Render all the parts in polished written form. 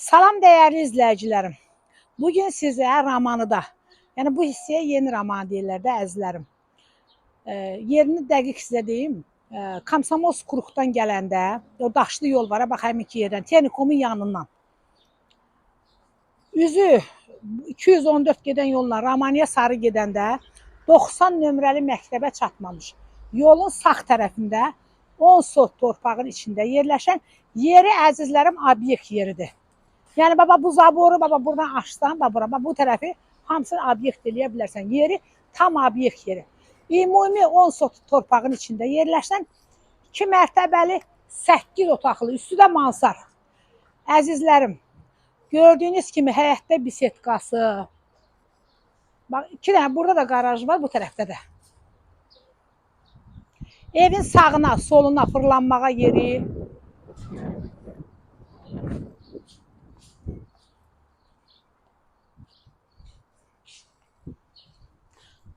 Salam dəyərli izləyicilərim. Bugün sizə Romanıda, yəni bu hissəyə yeni Roman deyirlər də əzizlərim. Yerini dəqiq sizə deyim. Komsomolsk Kuruqdan gələndə o daşlı yol var, bax həminki yerdən, Texnikumun yanından. Üzü 214 gedən yolla Romaniya sarı gedəndə 90 nömrəli məktəbə çatmamış. Yolun sağ tərəfində 10 sot torpağın içində yerləşən yeri əzizlərim obyekt yeridir. Yəni baba bu zaboru baba buradan açsan, baba bura, bu tərəfi hamısını obyekt eləyə bilərsən. Yeri tam obyekt yeri. Ümumi 10 sot torpağın içində yerləşən 2 mərtəbəli 8 otaqlı, üstü də mansard. Əzizlərim, gördüyünüz kimi həyətdə bisetkası. Bax, 2 dənə burada da qaraj var, bu tərəfdə də. Evin sağına, soluna fırlanmağa yeri.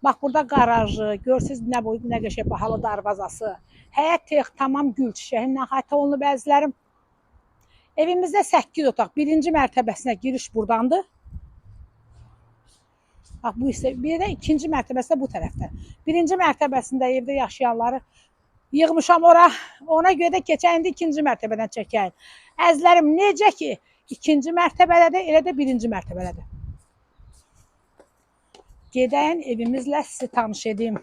Bax burada qarajı, görürsüz nə boy, nə qəşəng bahalı darvazası. Həyət tex tamam gül çiçəyindən əhatə olunub əzizlərim. Evimizdə 8 otaq, birinci mərtəbəsinə giriş burdandır. Bax bu hissə, bir də ikinci mərtəbəsi də bu tərəfdə. Birinci mərtəbəsində evdə yaşayanları yığmışam ora. Ona görə də keçən indi ikinci mərtəbədən çəkəyim. Əzizlərim, necə ki ikinci mərtəbədədir, elə də birinci mərtəbədədir. Gedəyin evimizlə sizi tanış edim.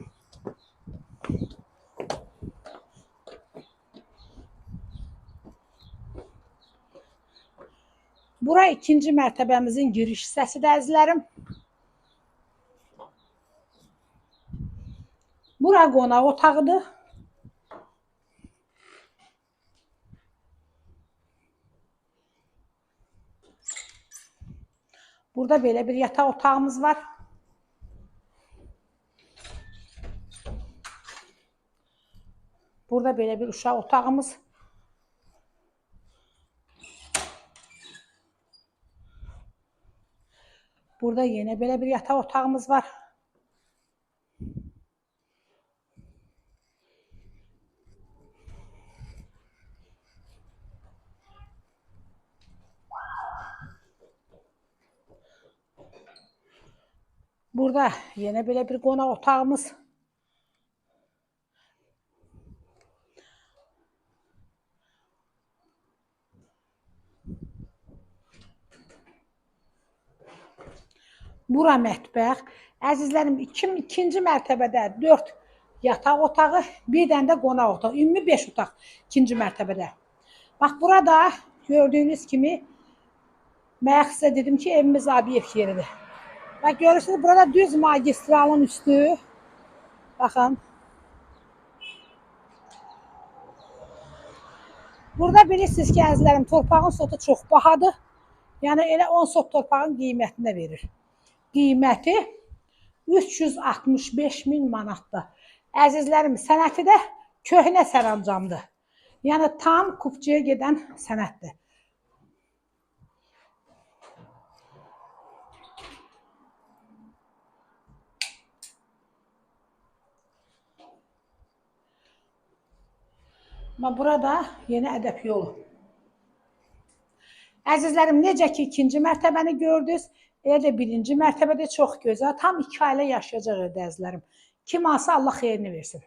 Bura ikinci mərtəbəmizin giriş hissəsidir əzizlərim. Bura qonaq otağıdır. Burada belə bir yataq otağımız var. Burada belə bir uşaq otağımız. Burada yenə belə bir yataq otağımız var. Burada yenə belə bir qonaq otağımız. Bura mətbəx. Əzizlərim, ikinci mərtəbədə 4 yataq otağı, bir dənə də qonaq otağı. Ümumi 5 otaq ikinci mərtəbədə. Bax, burada gördüyünüz kimi mən sizə dedim ki, evimiz obyekt yeridir. Bax, görürsünüz, burada düz magistralın üstü. Baxın. Burada bilirsiniz ki, əzizlərim, torpağın sotu çox bahadır. Yəni elə 10 sot torpağın qiymətinə verir. Qiyməti 365 min manatdır. Əzizlərim, sənəti də köhnə sərəncamdır. Yəni tam kupçuya gedən sənətdir. Amma burada yeni ədəb yolu. Əzizlərim, necə ki ikinci mərtəbəni gördünüz, elə də birinci mərtəbədə çox gözəl, tam 2 ailə yaşayacaq evdə əzizlərim. Kim alsa Allah xeyrini versin.